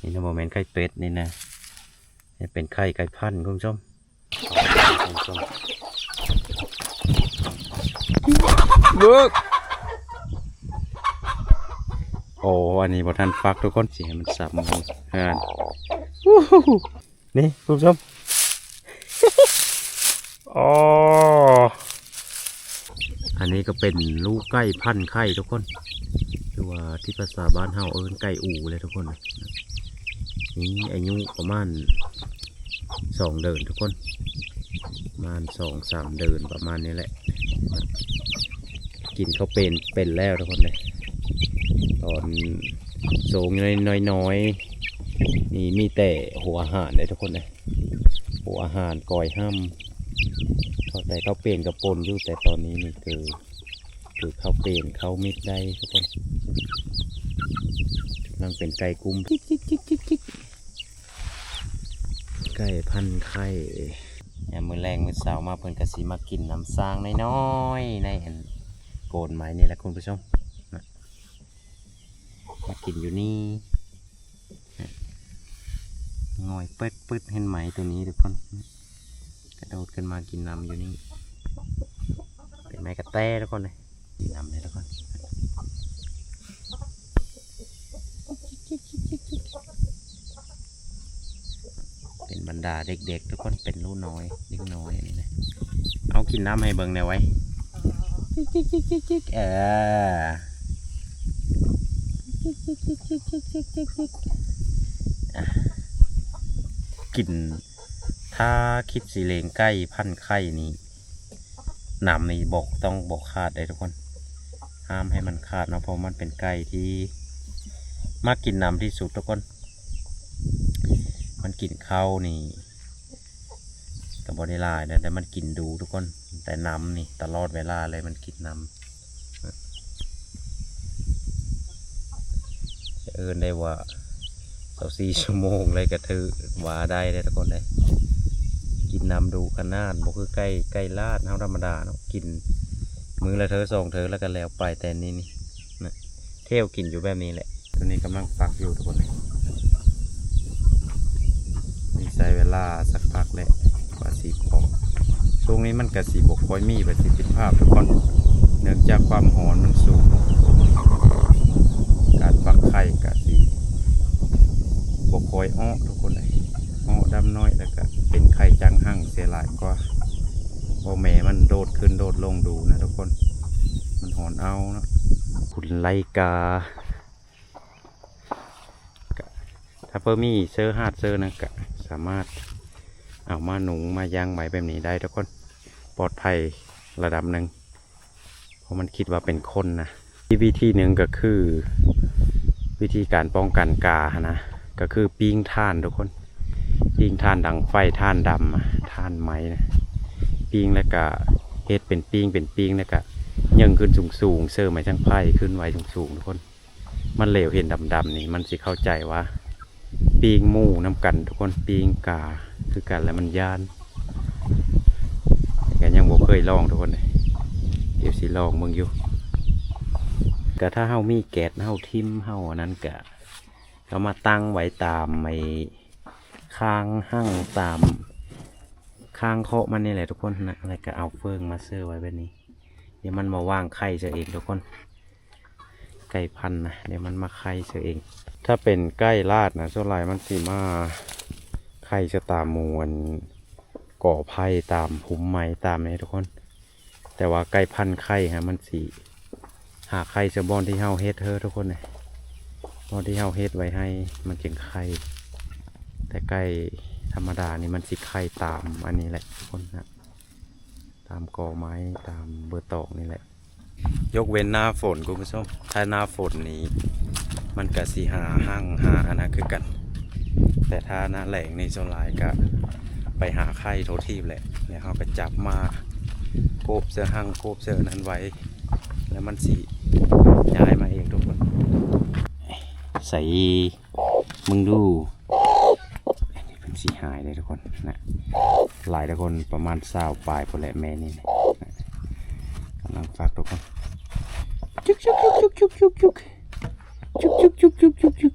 ນີ້ນະ ບໍ່ແມ່ນໄຂ່ເປັດນີ້ນະ ນີ້ເປັນໄຂ່ໄກ່ພັນ ຄຸນຜູ້ຊົມ ເບິ່ງ ໂອ້ ອັນນີ້ບໍ່ທັນຟັກທຸກຄົນ ຊິໃຫ້ມັນສັບໝູ່ເຮືອນ ອູ້ ນີ້ ຄຸນຜູ້ຊົມ ອໍ ອັນນີ້ກໍເປັນລູກໄກ່ພັນໄຂ່ທຸກຄົນ ຫຼືວ່າທີ່ພາສາບ້ານເຮົາເອີ້ນໄກ່ອູແຫຼະທຸກຄົນ. ນີ້ອາຍຸປະມານສອງເດືອນທຸກຄົນ ປະມານສອງສາມເດືອນປະມານນີ້ແຫຼະ. ກິນເຂົ້າເປັນ ເປັນແລ້ວທຸກຄົນເດ້. ຕອນໂຊງນ້ອຍໆ ນີ້ມີແຕ່ຫົວອາຫານເດ້ທຸກຄົນເດ້ ຫົວອາຫານ ກ້ອຍຮ່ຳ ເຂົ້າ ແຕ່ເຂົ້າເປັນກໍປົນຢູ່ ແຕ່ຕອນນີ້ນີ້ຄື ຄືເຂົ້າເປັນ ເຂົ້າມິດໄດ້ທຸກຄົນ. ກຳລັງເປັນໄກ່ກຸ້ມ ໄກ່ພັນໄຂ່. ຍາມມື້ແລງມື້ເຊົ້າມາ ເພິ່ນກໍຊິມາກິນນຳຊ້າງນ້ອຍໆ ໃນອັນໂກນໄມ້ນີ້ແຫຼະ ຄຸນຜູ້ຊົມ ມາກິນຢູ່ນີ້ ງ່ອຍປຶດໆ ເຫັນໄມ້ໂຕນີ້ທຸກຄົນ ກະໂດດຂຶ້ນມາກິນນຳຢູ່ນີ້ ເປັນໄມ້ກະແຕທຸກຄົນເດ້ ກິນນຳເລີຍທຸກຄົນ. ເປັນບັນດາເດັກໆ ທຸກຄົນ ເປັນລູກນ້ອຍ ເດັກນ້ອຍອັນນີ້ນະ ເອົາກິນນ້ຳໃຫ້ເບິ່ງແດ່ໄວ ຈິກໆໆໆ ເອີ ກິນ ຖ້າຄິດຊິລ້ຽງໄກ່ພັນໄຂ່ນີ້ ນ້ຳນີ້ບໍ່ ຕ້ອງບໍ່ຂາດເດ້ທຸກຄົນ ຫ້າມໃຫ້ມັນຂາດເນາະ ເພາະມັນເປັນໄກ່ທີ່ມັກກິນນ້ຳທີ່ສຸດທຸກຄົນ. ມັນກິນເຂົ້ານີ້ກໍບໍ່ໄດ້ຫຼາຍນະ ແຕ່ມັນກິນດູທຸກຄົນ ແຕ່ນ້ຳນີ້ຕະຫຼອດເວລາເລີຍ ມັນກິນນ້ຳ ຈະເອີ້ນໄດ້ວ່າຊາວສີ່ຊົ່ວໂມງເລີຍກໍຖືວ່າໄດ້ເດ້ທຸກຄົນເດ້ ກິນນ້ຳດຸຂະໜາດ ບໍ່ຄືໄກ່ ໄກ່ລາດເຮົາທຳມະດາເນາະ ກິນມື້ລະເທື່ອສອງເທື່ອແລ້ວກໍແລ້ວໄປ ແຕ່ນີ້ນີ້ນະ ແຖວກິນຢູ່ແບບນີ້ແຫຼະ. ໂຕນີ້ກຳລັງຟັກຢູ່ທຸກຄົນ ນີ້ໃຊ້ເວລາສັກພັກແຫຼະ ກວ່າຊິພໍ ຊ່ວງນີ້ມັນກະຊິບໍ່ຄ່ອຍມີປະສິດທິພາບທຸກຄົນ ເນື່ອງຈາກຄວາມຮ້ອນມັນສູງ ການຟັກໄຂ່ກະຊິບໍ່ຄ່ອຍອອກທຸກຄົນເອີຍ ອອກດຳໜ້ອຍ ແລ້ວກະເປັນໄຂ່ຈັງຮັ່ງເສຍຫຼາຍກວ່າ ເພາະແມ່ມັນໂດດຂຶ້ນໂດດລົງດູນະທຸກຄົນ ມັນຮ້ອນເອົາເນາະ ຄຸນໄລກາ ກະຖ້າເພິ່ນມີເສື້ອຫາດເສື້ອນັ້ນກະສາມາດເອົາມານຸງມາຢັ່ງໄວ້ແບບນີ້ໄດ້ທຸກຄົນ ປອດໄພລະດັບໜຶ່ງ ເພາະມັນຄິດວ່າເປັນຄົນນະ. ອີກວິທີໜຶ່ງກໍຄື ວິທີການປ້ອງກັນກາຫັ້ນນະ ກໍຄືປີ້ງຖ່ານທຸກຄົນ ປີ້ງຖ່ານດັງໄຟ ຖ່ານດຳ ຖ່ານໄມ້ນະ ປີ້ງແລ້ວກະເຮັດເປັນປີ້ງເປັນປີ້ງ ແລ້ວກະເຍີ້ງຂຶ້ນສູງໆ ເສີມໄມ້ສັງໄພຂຶ້ນໄວ້ສູງໆ ທຸກຄົນ. ມັນເຫຼວເຫັນດຳໆນີ້ ມັນຊິເຂົ້າໃຈວ່າປີ້ງໝູນຳກັນທຸກຄົນ ປີ້ງກາຄືກັນ ແລ້ວມັນຢ້ານ ແຕ່ກໍຍັງບໍ່ເຄີຍລອງທຸກຄົນເອີຍ ດຽວຊິລອງເບິ່ງຢູ່. ກໍຖ້າເຮົາມີແກັດ ເຮົາຖິ້ມ ເຮົາອັນນັ້ນ ກໍເອົາມາຕັ້ງໄວ້ຕາມໄອ້ ຂ້າງຮັ່ງ ຕາມຂ້າງເຄາະມັນນີ້ແຫຼະທຸກຄົນນະ ແລ້ວກໍເອົາເຟີງມາເຊີໄວ້ແບບນີ້ ດຽວມັນມາວາງໄຂ່ເສີເອງທຸກຄົນ. ໄກ່ພັນນະ ດຽວມັນມາໄຂ່ເສີເອງ. ຖ້າເປັນໄກ່ລາດນະ ສ່ວນຫຼາຍມັນຊິມາໄຂ່ເສີຕາມໝູ່ອັນ ກໍໄຜ່ ຕາມພຸມໄມ້ ຕາມນີ້ທຸກຄົນ. ແຕ່ວ່າໄກ່ພັນໄຂ່ຫັ້ນ ມັນຊິຫາໄຂ່ເສີບ່ອນທີ່ເຮົາເຮັດເຮີທຸກຄົນເອີຍ ບ່ອນທີ່ເຮົາເຮັດໄວ້ໃຫ້ມັນຈຶ່ງໄຂ່. ແຕ່ໄກ່ທຳມະດານີ້ ມັນຊິໄຂ່ຕາມອັນນີ້ແຫຼະທຸກຄົນນະ ຕາມກໍໄມ້ ຕາມເບີຕອງນີ້ແຫຼະ. ຍົກເວັ້ນໜ້າຝົນ ຄຸນຜູ້ຊົມ ຖ້າໜ້າຝົນນີ້ ມັນກະຊິຫາຮັ່ງ ຫາອັນນັ້ນຄືກັນ ແຕ່ຖ້າໜ້າແລ້ງນີ້ ສ່ວນຫຼາຍກະໄປຫາໄຂ່ທົ່ວທີບແຫຼະ ແລ້ວເຮົາກະຈັບມາໂກບເສີຮັ່ງ ໂກບເສີນັ້ນໄວ້ ແລ້ວມັນຊິຍ້າຍມາເອງທຸກຄົນ. ໃສ່ ເບິ່ງດູ ເພິ່ນຊິຫາຍເດ້ທຸກຄົນນະ ຫຼາຍທຸກຄົນ ປະມານຊາວປາຍພຸ້ນແຫຼະ ແມ່ນີ້ນະ ກຳລັງຟັກທຸກຄົນ ຈຸກໆໆໆໆ ຈຸກໆໆໆໆ ຈຸກໆໆໆໆ ຈຸກ.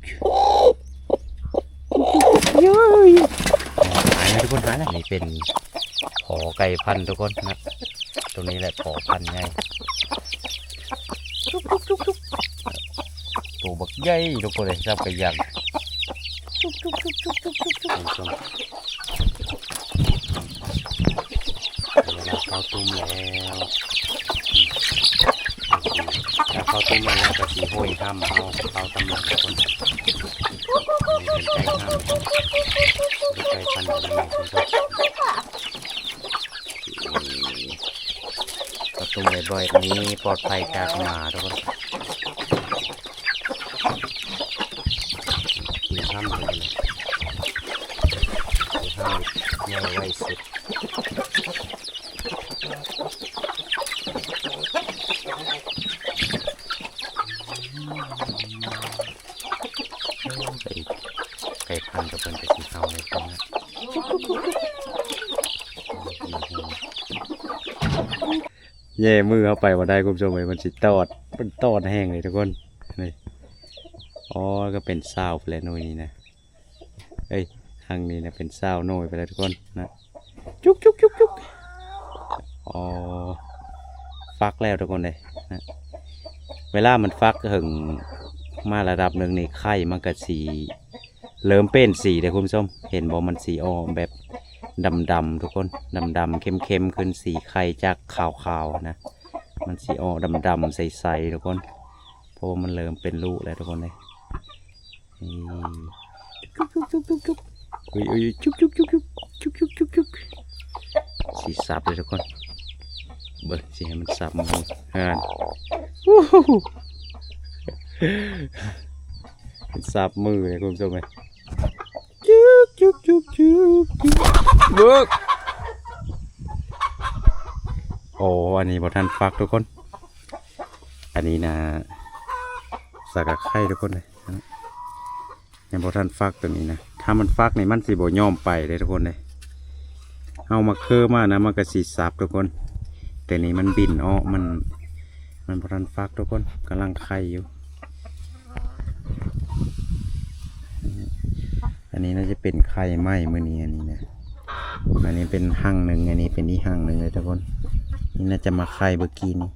ນີ້ເປັນພໍ່ໄກ່ພັນທຸກຄົນນະ ໂຕນີ້ແຫຼະພໍ່ພັນໃຫຍ່ ຈຸກໆໆໆ ໂຕບັກໃຫຍ່ທຸກຄົນເອີຍ ຊຳກະຍັງ ຈຸກໆໆໆໆ ເວລາເຂົ້າຕຸ້ມແລ້ວ ຖ້າເຂົ້າຕຸ້ມແລ້ວກໍຊິໂຫຍຫ້ຳເອົາເຂົ້າຕຳຫຼັງຄົນ ເປັນໄກ່ຫ້ຳ ເປັນໄກ່ພັນໃຫຍ່ທຸກຄົນ ເຂົ້າຕຸ້ມບ່ອຍໆ ນີ້ປອດໄພຈາກໝາທຸກຄົນ ກິນຫ້ຳເລີຍ ຫ້ຳໃຫຍ່ໄວສຸດ ໄກ່ພັນກັບເພິ່ນກໍຊິເຫົ່າໃນຕອນນີ້ ແຍ່ມືເຂົ້າໄປບໍ່ໄດ້ ຄຸນຜູ້ຊົມເອີຍ ມັນຊິຕອດ ມັນຕອດແຮງເລີຍທຸກຄົນ ນີ້ ອໍ ກໍເປັນຊາວໄປແລ້ວໜ່ວຍນີ້ນະ ເອີຍ ຄັ້ງນີ້ນະເປັນຊາວໜ່ວຍໄປແລ້ວທຸກຄົນນະ ຈຸກໆໆໆ ອໍ ຟັກແລ້ວທຸກຄົນເອີຍນະ ເວລາມັນຟັກເຖິງມາລະດັບໜຶ່ງນີ້ ໄຂ່ມັນກໍຊິເລີ່ມປ່ຽນສີເດ້ຄຸນຜູ້ຊົມ ເຫັນບໍ່ ມັນຊິອອກແບບດຳໆ ທຸກຄົນ ດຳໆ ເຂັ້ມໆ ຂຶ້ນ ສີໄຂ່ຈາກຂາວໆ ນະ ມັນຊິອອກດຳໆ ໃສໆ ທຸກຄົນ ເພາະວ່າມັນເລີ່ມເປັນລູກແລ້ວທຸກຄົນເອີຍ ນີ້ ຈຸກໆໆໆ ອຸຍໆ ຈຸກໆໆໆ ຈຸກໆໆໆ ຊິສັບເລີຍທຸກຄົນ ເບິ່ງຊິໃຫ້ມັນສັບມື ຫັ້ນ ໂອ້ໂຫ ມັນສັບມືເລີຍ ຄຸນຜູ້ຊົມເອີຍ ຈຸກໆໆໆ ເບິ່ງ ໂອ້ ອັນນີ້ບໍ່ທັນຟັກທຸກຄົນ ອັນນີ້ນະ ສາກະໄຂ່ທຸກຄົນເອີຍ ຍັງບໍ່ທັນຟັກໂຕນີ້ນະ ຖ້າມັນຟັກນີ້ມັນຊິບໍ່ຍອມໄປເດ້ທຸກຄົນເດ້ ເຮົາມາເຄີມານະ ມັນກໍຊິສັບທຸກຄົນ ແຕ່ນີ້ມັນບິນອອກ ມັນ ມັນບໍ່ທັນຟັກທຸກຄົນ ກຳລັງໄຂ່ຢູ່ ອັນນີ້ໜ້າຈະເປັນໄຂ່ໃໝ່ມື້ນີ້ ອັນນີ້ນະ ອັນນີ້ເປັນຮັງໜຶ່ງ ອັນນີ້ເປັນອີກຮັງໜຶ່ງເລີຍທຸກຄົນ ນີ້ໜ້າຈະມາໄຂ່ເມື່ອກີ້ນີ້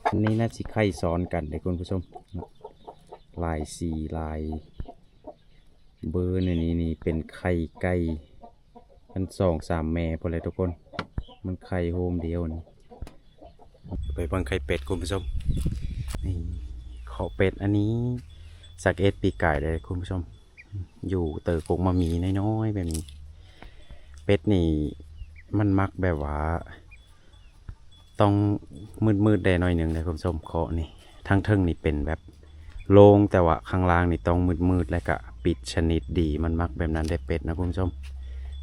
ອັນນີ້ໜ້າຊິໄຂ່ຊ້ອນກັນເດ້ຄຸນຜູ້ຊົມ ຫຼາຍສີຫຼາຍເບີ ໃນນີ້ນີ້ເປັນໄຂ່ໄກ່ ມັນສອງສາມແມ່ພຸ້ນແຫຼະທຸກຄົນ ມັນໄຂ່ໂຮມດຽວນີ້ ໄປເບິ່ງໄຂ່ເປັດຄຸນຜູ້ຊົມ ນີ້ ເຄາະເປັດ ອັນນີ້ສັກເອັດປີກາຍເດ້ຄຸນຜູ້ຊົມ ຢູ່ເຕີກົກໝາມີນ້ອຍໆ ແບບນີ້ ເປັດນີ້ມັນມັກແບບວ່າ ຕ້ອງມືດໆ ແດ່ໜ້ອຍໜຶ່ງເດ້ຄຸນຜູ້ຊົມ ເຄາະນີ້ ທາງເທິງນີ້ເປັນແບບໂລ່ງ ແຕ່ວ່າຂ້າງລ່າງນີ້ຕ້ອງມືດໆ ແລ້ວກະປິດສະໜິດດີ ມັນມັກແບບນັ້ນເດ້ເປັດນະຄຸນຜູ້ຊົມ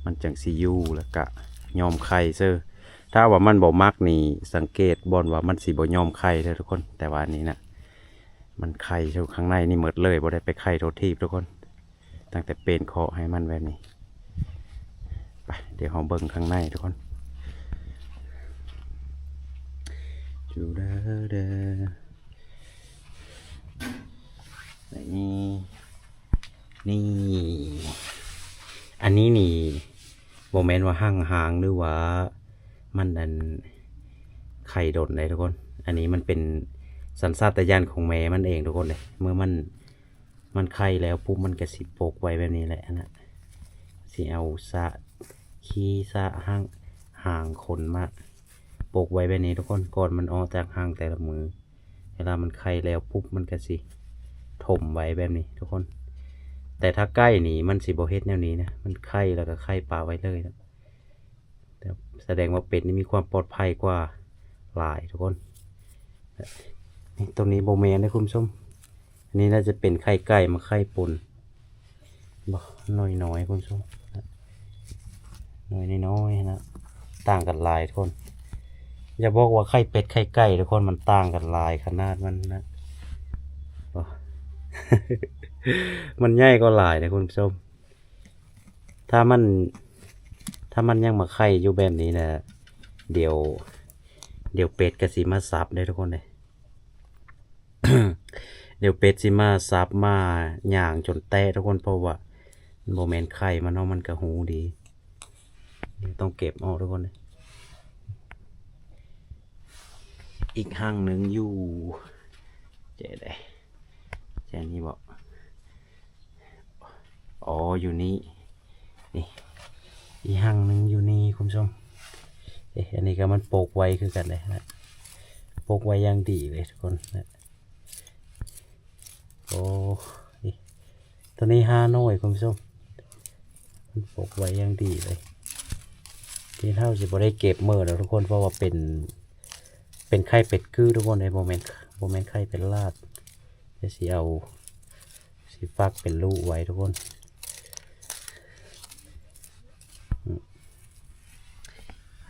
ມັນຈັ່ງຊິຢູ່ ແລ້ວກະຍອມໄຂ່ເຊີ ຖ້າວ່າມັນບໍ່ມັກນີ້ ສັງເກດບ່ອນວ່າມັນຊິບໍ່ຍອມໄຂ່ເດີ້ທຸກຄົນ ແຕ່ວ່າອັນນີ້ນະ ມັນໄຂ່ຢູ່ຂ້າງໃນນີ້ໝົດເລີຍ ບໍ່ໄດ້ໄປໄຂ່ທົ່ວທີບທຸກຄົນ ຕັ້ງແຕ່ເປັນເຄາະໃຫ້ມັນແບບນີ້ ໄປ ດຽວເຮົາເບິ່ງຂ້າງໃນທຸກຄົນ ຈູເດີເດີ ນີ້ ນີ້ ອັນນີ້ນີ້ ບໍ່ແມ່ນວ່າຮັ່ງຮາງ ຫຼືວ່າມັນອັນ ໄຂ່ດົນເດ້ທຸກຄົນ ອັນນີ້ມັນເປັນສັນຊາດຕະຍານຂອງແມ່ມັນເອງທຸກຄົນເດ້ ເມື່ອມັນ ມັນໄຂ່ແລ້ວປຸບ ມັນກະຊິປົກໄວ້ແບບນີ້ແຫຼະຫັ້ນນະ ຊິເອົາສະ ຂີ້ສະ ຫາງ ຫາງຂົນມາປົກໄວ້ແບບນີ້ທຸກຄົນ ກ່ອນມັນອອກຈາກຮັງແຕ່ລະມື້ ເວລາມັນໄຂ່ແລ້ວປຸບ ມັນກະຊິຖົມໄວ້ແບບນີ້ທຸກຄົນ ແຕ່ຖ້າໄກ່ນີ້ມັນຊິບໍ່ເຮັດແນວນີ້ນະ ມັນໄຂ່ແລ້ວກະໄຂ່ປະໄວ້ເລີຍນະ ສະແດງວ່າເປັດນີ້ມີຄວາມປອດໄພກວ່າຫຼາຍທຸກຄົນ ນີ້ ໂຕນີ້ບໍ່ແມ່ນເດ້ຄຸນຜູ້ຊົມ ອັນນີ້ໜ້າຈະເປັນໄຂ່ໄກ່ມາໄຂ່ປົນ ບໍ່ ນ້ອຍໆ ຄຸນຜູ້ຊົມ ນ້ອຍນ້ອຍນະ ຕ່າງກັນຫຼາຍທຸກຄົນ ຢ່າບອກວ່າໄຂ່ເປັດໄຂ່ໄກ່ທຸກຄົນ ມັນຕ່າງກັນຫຼາຍຂະໜາດມັນນະ ບໍ່ ມັນໃຫຍ່ກວ່າຫຼາຍເດ້ຄຸນຜູ້ຊົມ ຖ້າມັນ ຖ້າມັນຍັງມາໄຂ່ຢູ່ແບບນີ້ນະ ດຽວ ດຽວເປັດກະຊິມາສັບເດ້ທຸກຄົນເດ້ ດຽວເປັດຊິມາສັບມາຫຍັງຈົນແຕະທຸກຄົນ ເພາະວ່າມັນບໍ່ແມ່ນໄຂ່ມັນເນາະ ມັນກະຮູ້ດີ ຕ້ອງເກັບອອກທຸກຄົນ. ອີກຮັງໜຶ່ງຢູ່ ແຈໃດ ແຈນີ້ບໍ? ອໍ ຢູ່ນີ້ ນີ້ ອີກຮັງໜຶ່ງຢູ່ນີ້ ຄຸນຜູ້ຊົມ. ເອະ ອັນນີ້ກໍມັນປົກໄວ້ຄືກັນເດ້ນະ ປົກໄວ້ຢ່າງດີເລີຍທຸກຄົນນະ. ໂອ້ ນີ້ ໂຕນີ້ຫ້າໜ່ວຍ ຄຸນຜູ້ຊົມ ມັນປົກໄວ້ຢ່າງດີເລີຍ. ທີ່ເຮົາຊິບໍ່ໄດ້ເກັບມື້ດອກທຸກຄົນ ເພາະວ່າເປັນ ເປັນໄຂ່ເປັດກື້ທຸກຄົນເດ້ ບໍ່ແມ່ນ ບໍ່ແມ່ນໄຂ່ເປັດລາດ. ແຕ່ຊິເອົາ ຊິຟັກເປັນລູກໄວ້ທຸກຄົນ. ອືມ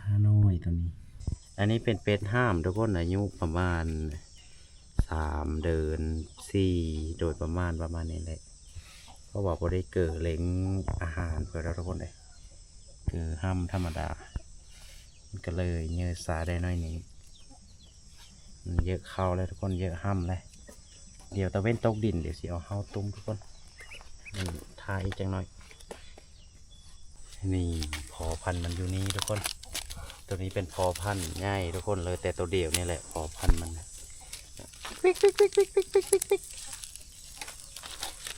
ຫ້າໜ່ວຍໂຕນີ້. ອັນນີ້ເປັນເປັດຫ້າມທຸກຄົນ ອາຍຸປະມານສາມເດືອນ ສີ່ ໂດຍປະມານ ປະມານນີ້ແຫຼະ ເພາະວ່າບໍ່ໄດ້ເກີເລັງອາຫານເພິ່ນດອກທຸກຄົນເດ້ ເກີຫ້າມທຳມະດາ ມັນກໍເລີຍເຍີ້ຊາໄດ້ໜ້ອຍໜຶ່ງ. ມັນເຍີະເຂົ້າແລ້ວທຸກຄົນ ເຍີະຫ້າມແລ້ວ. ດຽວຕາເວັນຕົກດິນ ດຽວຊິເອົາເຂົ້າຕຸ້ມທຸກຄົນ. ນີ້ ຖ້າອີກຈັກໜ້ອຍ. ນີ້ ພໍ່ພັນມັນຢູ່ນີ້ທຸກຄົນ ໂຕນີ້ເປັນພໍ່ພັນໃຫຍ່ທຸກຄົນ ເຫຼືອແຕ່ໂຕດຽວນີ້ແຫຼະ ພໍ່ພັນມັນນະ ປິກໆໆໆໆ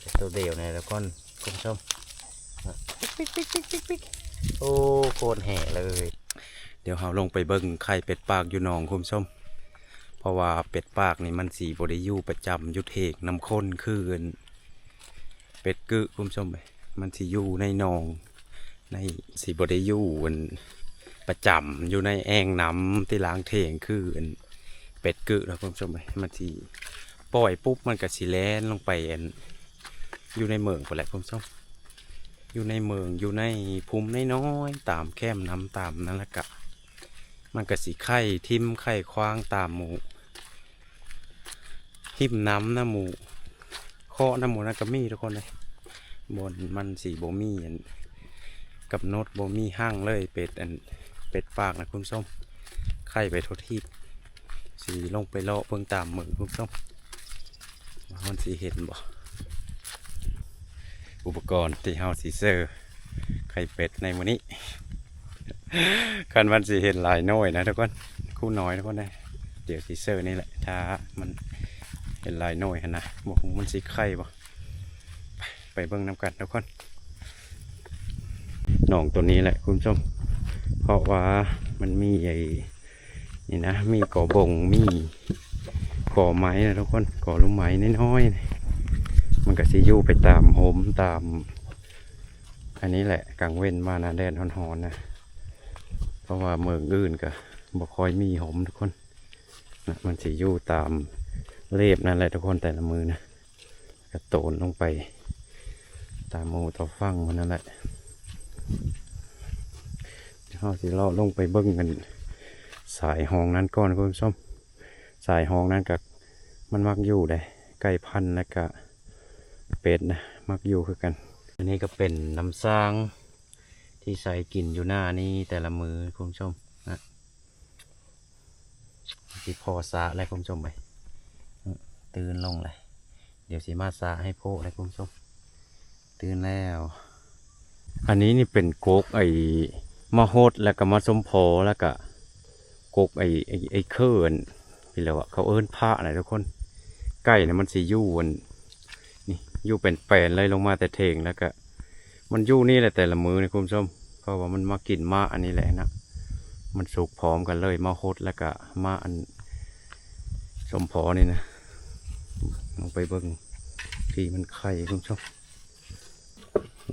ໆ ແຕ່ໂຕດຽວນີ້ທຸກຄົນ ຄຸນຜູ້ຊົມ ປິກໆໆໆໆ ໂອ້ ໂຄດແຫ່ເລີຍ. ດຽວເຮົາລົງໄປເບິ່ງໄຂ່ເປັດປາກຢູ່ໜອງ ຄຸນຜູ້ຊົມ ເພາະວ່າເປັດປາກນີ້ມັນຊິບໍ່ໄດ້ຢູ່ປະຈຳຢູ່ເຖງນຳຄົນຄືອັນເປັດກຶ ຄຸນຜູ້ຊົມເອີຍ. ມັນຊິຢູ່ໃນໜອງ ໃນ ຊິບໍ່ໄດ້ຢູ່ອັນປະຈຳຢູ່ໃນແອ່ງນ້ຳທີ່ລ້າງເຖງຄືອັນເປັດກຶນະ ຄຸນຜູ້ຊົມເອີຍ. ມັນຊິປ່ອຍປຸບ ມັນກໍຊິແລ່ນລົງໄປອັນ ຢູ່ໃນເໝິງພຸ້ນແຫຼະ ຄຸນຜູ້ຊົມ ຢູ່ໃນເໝິງ ຢູ່ໃນພູມນ້ອຍໆ ຕາມແຄມນ້ຳ ຕາມນັ້ນ ແລ້ວກະມັນກະຊິໄຂ່ຖິ້ມໄຂ່ຂວ້າງຕາມໝູ່ ຮິມນ້ຳນະ ໝູ່ເຄາະນະ ໝູ່ນັ້ນກະມີທຸກຄົນເອີຍ. ບ່ອນມັນຊິບໍ່ມີອັນກຳນົດ ບໍ່ມີຮັງເລີຍ ເປັດອັນ ເປັດປາກນະ ຄຸນຜູ້ຊົມ ໄຂ່ໄປທົ່ວທີບ. ຊິລົງໄປເລາະເບິ່ງຕາມເໝິງ ຄຸນຜູ້ຊົມ ວ່າມັນຊິເຫັນບໍ່ ອຸປະກອນທີ່ເຮົາຊິເຊີໄຂ່ເປັດໃນມື້ນີ້. ຄັນມັນຊິເຫັນຫຼາຍໜ່ວຍນະທຸກຄົນ ຄູນ້ອຍທຸກຄົນເອີຍ. ດຽວຊິເຊີນີ້ແຫຼະ ຖ້າມັນເຫັນຫຼາຍໜ່ວຍຫັ້ນນະ ບໍ່ຮູ້ມັນຊິໄຂ່ບໍ່. ໄປ ໄປເບິ່ງນຳກັນທຸກຄົນ. ໜອງໂຕນີ້ແຫຼະ ຄຸນຜູ້ຊົມ ເພາະວ່າມັນມີໄອ້ ນີ້ນະ ມີກໍບົງ ມີກໍໄມ້ນະທຸກຄົນ ກໍລຸ່ມໄມ້ນ້ອຍໆ ມັນກະຊິຢູ່ໄປຕາມຮົ່ມຕາມ ອັນນີ້ແຫຼະ ກາງເວັນມານະ ແດດຮ້ອນໆນະ ເພາະວ່າເໝິງອື່ນກະບໍ່ຄ່ອຍມີຮົ່ມທຸກຄົນນະ. ມັນຊິຢູ່ຕາມເລບນັ້ນແຫຼະທຸກຄົນ ແຕ່ລະມື້ນະ ກະໂຕນລົງໄປຕາມໝູ່ຕໍ່ຝັ່ງພຸ້ນນັ້ນແຫຼະ. ເຮົາຊິເລາະລົງໄປເບິ່ງກັນສາຍຮ່ອງນັ້ນກ່ອນ ຄຸນຜູ້ຊົມ. ສາຍຮ່ອງນັ້ນກະ ມັນມັກຢູ່ເດ້ ໄກ່ພັນ ແລ້ວກະເປັດນະ ມັກຢູ່ຄືກັນ. ອັນນີ້ກະເປັນນ້ຳສ້າງທີ່ໃຊ້ກິນຢູ່ໜ້ານີ້ແຕ່ລະມື້ ຄຸນຜູ້ຊົມນະ. ຊິພໍສະແລ້ວ ຄຸນຜູ້ຊົມເອີຍ ຕື່ນລົງແລ້ວ. ດຽວຊິມາສະໃຫ້ໂພະແລ້ວ ຄຸນຜູ້ຊົມ ຕື່ນແລ້ວ. ອັນນີ້ນີ້ເປັນກົກໄອ້ມະຫົດ ແລ້ວກະມະສົມພໍ ແລ້ວກະກົກໄອ້ ໄອ້ ໄອ້ເຄີ ອັນ ເຂົາເອີ້ນພະນະທຸກຄົນ. ໄກ່ນະມັນຊິຢູ່ອັນ ນີ້ ຢູ່ເປັນແປນເລີຍ ລົງມາແຕ່ເຖງ ແລ້ວກະ ມັນຢູ່ນີ້ແຫຼະແຕ່ລະມື້ນີ້ ຄຸນຜູ້ຊົມ ເພາະວ່າມັນມາກິນໝາກອັນນີ້ແຫຼະນະ. ມັນສຸກພ້ອມກັນເລີຍ ມະຫົດ ແລ້ວກະໝາກອັນສົມພໍນີ້ນະ. ລອງໄປເບິ່ງທີ່ມັນໄຂ່ ຄຸນຜູ້ຊົມ.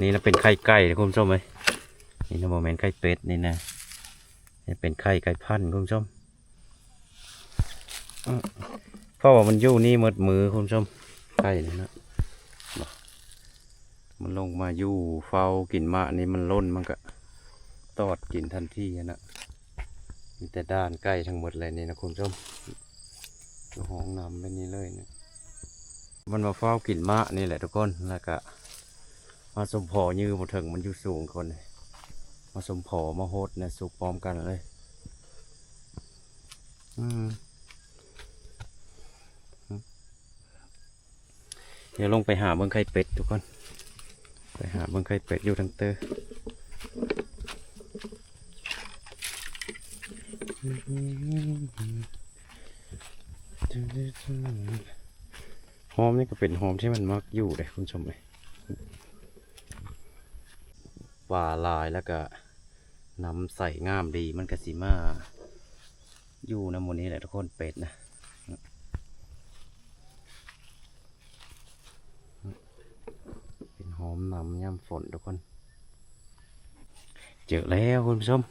ນີ້ນະເປັນໄຂ່ໄກ່ນະ ຄຸນຜູ້ຊົມເອີຍ. ນີ້ນະບໍ່ແມ່ນໄຂ່ເປັດນີ້ນະ ນີ້ເປັນໄຂ່ໄກ່ພັນ ຄຸນຜູ້ຊົມ. ເພາະວ່າມັນຢູ່ນີ້ໝົດມື້ ຄຸນຜູ້ຊົມ ໄກ່ນີ້ນະ. ມັນລົງມາຢູ່ເຝົ້າກິນໝາກນີ້ ມັນຫຼົ່ນມັນກະຕອດກິນທັນທີຫັ້ນນະ. ມີແຕ່ດ່ານໄກ່ທັງໝົດເລີຍນີ້ນະ ຄຸນຜູ້ຊົມ ຫ້ອງນ້ຳແບບນີ້ເລີຍນະ. ມັນມາເຝົ້າກິນໝາກນີ້ແຫຼະທຸກຄົນ ແລ້ວກະມາສົມພໍ ຍື້ບໍ່ເຖິງ ມັນຢູ່ສູງຄົນ. ມາສົມພໍ ມະຫົດນະ ສຸກພ້ອມກັນເລີຍ. ອືມ ດຽວລົງໄປຫາເບິ່ງໄຂ່ເປັດທຸກຄົນ ໄປຫາເບິ່ງໄຂ່ເປັດຢູ່ທາງເຕີ. ຫອມນີ້ກໍເປັນຫອມທີ່ມັນມັກຢູ່ເດ້ ຄຸນຜູ້ຊົມເອີຍ. ປາຫຼາຍ ແລ້ວກະນ້ຳໃສງາມດີ ມັນກະຊິມາຢູ່ນຳໝູ່ນີ້ແຫຼະທຸກຄົນ ເປັດນະ. ເປັນຫອມນຳຍາມຝົນທຸກຄົນ. ເຈີແລ້ວຄຸນຜູ້ຊົມ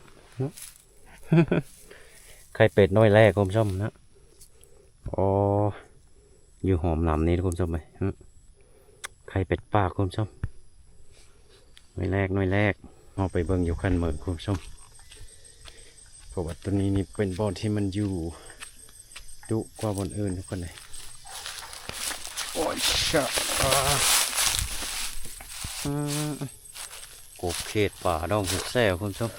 ໄຂ່ເປັດນ້ອຍແລກຄຸນຜູ້ຊົມນະ. ໂອ້ ຢູ່ຫອມນຳນີ້ຄຸນຜູ້ຊົມເອີຍ ໄຂ່ເປັດປາກຄຸນຜູ້ຊົມ ໜ່ວຍແລກ ໜ່ວຍແລກ. ເຮົາໄປເບິ່ງຢູ່ຂັ້ນເໝິ່ງຄຸນຜູ້ຊົມ ເພາະວ່າຕົວນີ້ນີ້ເປັນບ່ອນທີ່ມັນຢູ່ດຸກວ່າບ່ອນອື່ນທຸກຄົນເອີຍ. ໂອ້ຍຊະ ອາ ອືມ ກົບເຂດປາດອງແຊວໆ ຄຸນຜູ້ຊົມ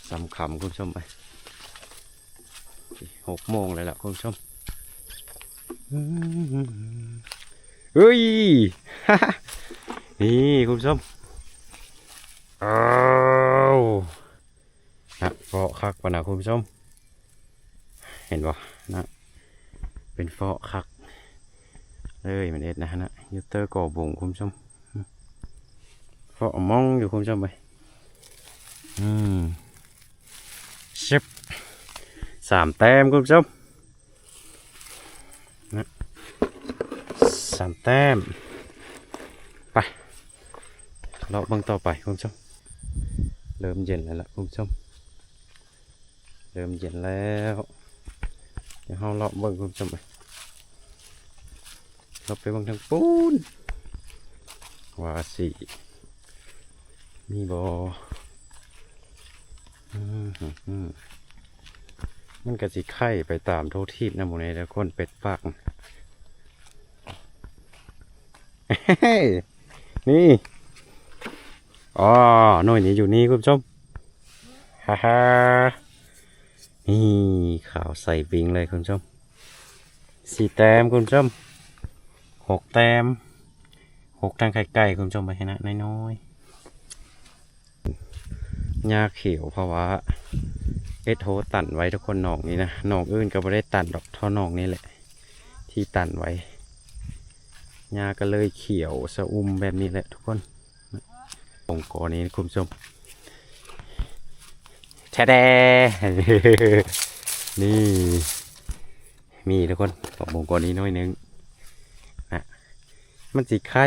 ສຳຄັນຄຸນຜູ້ຊົມເອີຍ. ຫົກໂມງແລ້ວລະຄຸນຜູ້ຊົມ ອືມ ເອີຍ ນີ້ຄຸນຜູ້ຊົມ ອ້າວ ນະ ເຟາະຄັກປານນະຄຸນຜູ້ຊົມ ເຫັນບໍ່ນະ ເປັນເຟາະຄັກເລີຍ ມັນເຮັດນະ ນະ ຢູ່ເຕີກໍບົງຄຸນຜູ້ຊົມ ເຟາະມອງຢູ່ຄຸນຜູ້ຊົມເອີຍ ອືມ ຊຶບ ສາມແຕ້ມຄຸນຜູ້ຊົມນະ ສາມແຕ້ມ. ໄປ ເລາະເບິ່ງຕໍ່ໄປຄຸນຜູ້ຊົມ ເລີ່ມເຢັນແລ້ວລະຄຸນຜູ້ຊົມ ເລີ່ມເຢັນແລ້ວ ດຽວເຮົາເລາະເບິ່ງຄຸນຜູ້ຊົມ ເລາະໄປເບິ່ງທາງປູ້ນ ວ່າຊິມີບໍ່ ອືມ ມັນກະຊິໄຂ່ໄປຕາມທົ່ວທີບນະ ໝູ່ນີ້ທຸກຄົນ ເປັດປາກ ນີ້ ອໍ ໜ່ວຍນີ້ຢູ່ນີ້ຄຸນຜູ້ຊົມ ຮາໆ ນີ້ ຂາວໃສປິງເລີຍຄຸນຜູ້ຊົມ ສີ່ແຕ້ມຄຸນຜູ້ຊົມ ຫົກແຕ້ມ ຫົກທັງໄຂ່ໄກ່ຄຸນຜູ້ຊົມ ໄປໃຫ້ນະນ້ອຍໆ ຫຍ້າຂຽວ ເພາະວ່າເຮັດໂຮຕັນໄວ້ທຸກຄົນ ໜອງນີ້ນະ ໜອງອື່ນກໍບໍ່ໄດ້ຕັນດອກ ເທົ່າໜອງນີ້ແຫຼະທີ່ຕັນໄວ້ ຫຍ້າກໍເລີຍຂຽວຊະອຸ່ມແບບນີ້ແຫຼະທຸກຄົນ. ບົງກໍນີ້ຄຸນຜູ້ຊົມ ແທ້ແດ່ ນີ້ ມີທຸກຄົນ ບັກບົງກໍນີ້ໜ້ອຍໜຶ່ງນະ ມັນຊິໄຂ່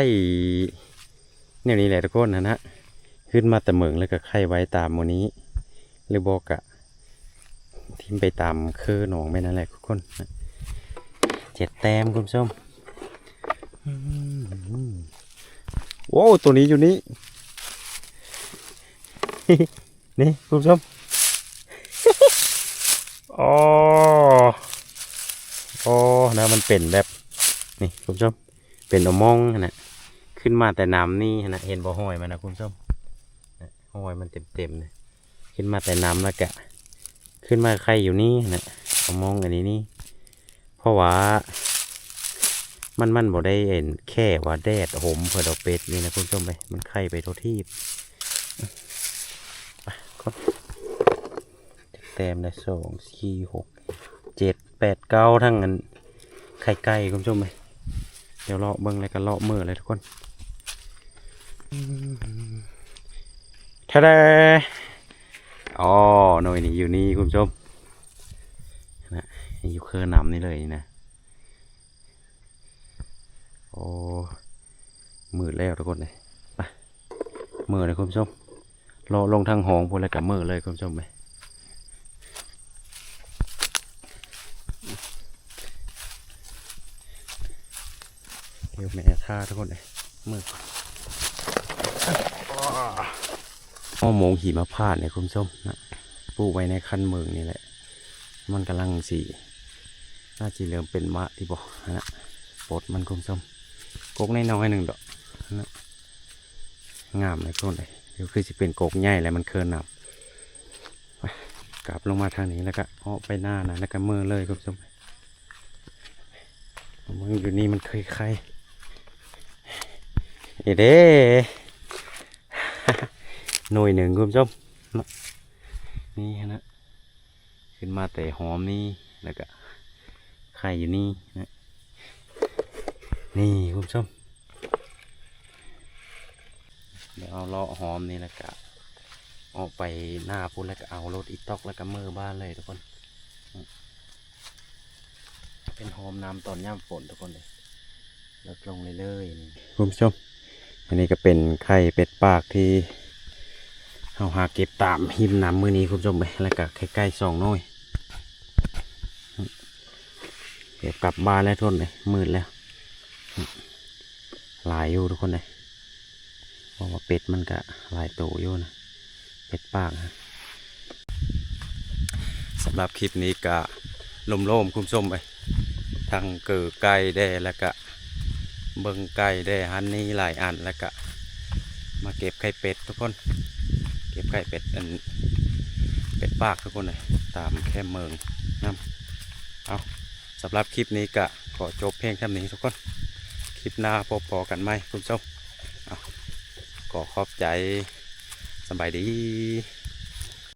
ແນວນີ້ແຫຼະທຸກຄົນຫັ້ນນະ ຂຶ້ນມາແຕ່ເໝິງແລ້ວກໍໄຂ່ໄວ້ຕາມໝູ່ນີ້ ຫຼືບໍ່ກະຖິ້ມໄປຕາມເຄີໜອງແມ່ນນັ້ນແຫຼະທຸກຄົນ. ເຈັດແຕ້ມຄຸນຜູ້ຊົມ ອືມ ໂອ້ ໂຕນີ້ຢູ່ນີ້ ນີ້ຄຸນຜູ້ຊົມ ອໍ ອໍ ນະ ມັນເປັນແບບນີ້ຄຸນຜູ້ຊົມ ເປັນອາມອງຫັ້ນນະ ຂຶ້ນມາແຕ່ນ້ຳນີ້ຫັ້ນນະ ເຫັນບໍ່ ຮອຍມັນນະຄຸນຜູ້ຊົມ ຮອຍມັນເຕັມໆ ນີ້ ຂຶ້ນມາແຕ່ນ້ຳແລ້ວກະຂຶ້ນມາໄຂ່ຢູ່ນີ້ຫັ້ນນະ ອາມອງອັນນີ້ນີ້ ເພາະວ່າມັນ ມັນບໍ່ໄດ້ ອັນ ແຄ່ວ່າແດດຫົມເພິ່ນເອົາເປັດນີ້ນະຄຸນຜູ້ຊົມເອີຍ ມັນໄຂ່ໄປທົ່ວທີບ ໄປ ຄົນ ແຕ້ມໄດ້ ສອງ ສີ່ ຫົກ ເຈັດ ແປດ ເກົ້າ ທັງອັນໄຂ່ໄກ່ຄຸນຜູ້ຊົມເອີຍ ດຽວເລາະເບິ່ງ ແລ້ວກໍເລາະເມືອເລີຍທຸກຄົນ ທະແດ ອໍ ໜ່ວຍນີ້ຢູ່ນີ້ຄຸນຜູ້ຊົມນະ ຢູ່ເຄີນ້ຳນີ້ເລີຍນີ້ນະ ໂອ້ ມືດແລ້ວທຸກຄົນເອີຍ ໄປ ເມືອເລີຍຄຸນຜູ້ຊົມ ເລາະລົງທາງຮ່ອງພຸ້ນ ແລ້ວກໍເມືອເລີຍຄຸນຜູ້ຊົມເອີຍ ດຽວແມ່ຖ້າທຸກຄົນເອີຍ ເມືອ ເອົາໂມງຫິມະພານນີ້ຄຸນຜູ້ຊົມນະ ປູກໄວ້ໃນຄັນເໝິງນີ້ແຫຼະ ມັນກຳລັງຊິ ໜ້າຊິເລີ່ມເປັນມະຕິບໍຫັ້ນນະ ປົດມັນຄຸນຜູ້ຊົມ ກົກນ້ອຍໆໜຶ່ງດອກຫັ້ນນະ ງາມເລີຍທຸກຄົນເອີຍ ດຽວຄືຊິເປັນກົກໃຫຍ່ແລ້ວ ມັນເຄີນ້ຳ ໄປ ກັບລົງມາທາງນີ້ ແລ້ວກະເອາະໄປໜ້ານັ້ນ ແລ້ວກະເມືອເລີຍຄຸນຜູ້ຊົມ ເບິ່ງຢູ່ນີ້ມັນເຄີຍໄຂ່ ນີ້ເດ້ ໜ່ວຍໜຶ່ງຄຸນຜູ້ຊົມ ເນາະ ນີ້ຫັ້ນນະ ຂຶ້ນມາແຕ່ຫອມນີ້ ແລ້ວກະໄຂ່ຢູ່ນີ້ນະ ນີ້ ຄຸນຜູ້ຊົມ ດຽວເຮົາເລາະຫອມນີ້ ແລ້ວກະອອກໄປໜ້າພຸ້ນ ແລ້ວກະເອົາລົດອີຕອກ ແລ້ວກະເມືອບ້ານເລີຍທຸກຄົນ. ເປັນຫອມນຳຕອນຍາມຝົນທຸກຄົນເອີຍ ເລິກລົງເລື້ອຍໆ ນີ້ ຄຸນຜູ້ຊົມ. ອັນນີ້ກະເປັນໄຂ່ເປັດປາກທີ່ເຮົາຫາເກັບຕາມຮິມນ້ຳມື້ນີ້ ຄຸນຜູ້ຊົມເອີຍ ແລ້ວກະໄຂ່ໄກ່ສອງໜ່ວຍ. ເກັບກັບບ້ານແລ້ວທຸກຄົນເອີຍ ມືດແລ້ວ. ຫຼາຍຢູ່ທຸກຄົນເອີຍ ເພາະວ່າເປັດມັນກະຫຼາຍໂຕຢູ່ນະ ເປັດປາກນະ. ສຳລັບຄລິບນີ້ກະໂລ່ມໆ ຄຸນຜູ້ຊົມເອີຍ ທັງເກີໄກ່ແດ່ ແລ້ວກະເບິ່ງໄກ່ແດ່ ຫັ້ນນີ້ຫຼາຍອັນ ແລ້ວກະມາເກັບໄຂ່ເປັດທຸກຄົນ ເກັບໄຂ່ເປັດ ອັນ ເປັດປາກທຸກຄົນເອີຍ ຕາມແຄມເມືອງນຳ. ເອົາ ສຳລັບຄລິບນີ້ກະຂໍຈົບພຽງສ່ຳນີ້ທຸກຄົນ ຄລິບໜ້າພົບພໍ້ກັນໃໝ່ ຄຸນຜູ້ຊົມ. ເອົາ ຂໍຂອບໃຈ ສະບາຍດີ.